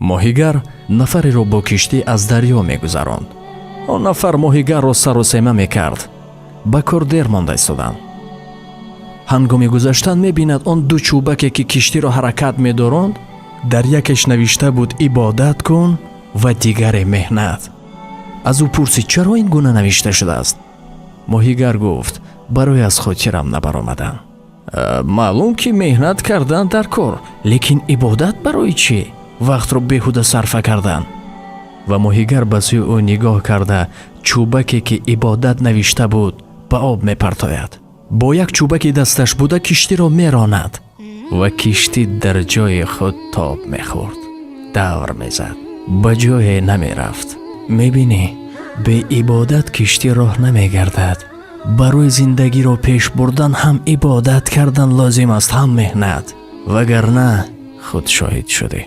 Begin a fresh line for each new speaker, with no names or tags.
Моҳигар нафареро бо киштӣ аз дарё мегузаронд. Он нафар моҳигарро саросема мекард. Ба кор дер монда истоданд. Ҳангоми гузаштан мебинад, он ду чӯбаке, ки киштиро ҳаракат медоронд, дар якеш навишта буд «Ибодат кун» ва дигаре «Меҳнат». Аз ӯ пурсид, чаро ин гуна навишта шудааст. Моҳигар гуфт: «Барои аз хотирам набаромадан». Маълум, ки меҳнат кардан дар кор, лекин ибодат барои чӣ? Вақтро беҳуда сарфа кардан. Ва моҳигар ба сӯи ӯ нигоҳ карда, чӯбаке, ки «Ибодат» навишта буд, ба об мепартояд. Бо як чӯбаки дасташ буда киштиро меронад ва киштӣ дар ҷои худ тоб мехӯрд, давр мезад, ба ҷое намерафт. Мебинӣ, беибодат киштӣ роҳ намегардад. Барои зиндагиро пеш бурдан ҳам ибодат кардан лозим аст, ҳам меҳнат, вагарна худ шоҳид шудӣ.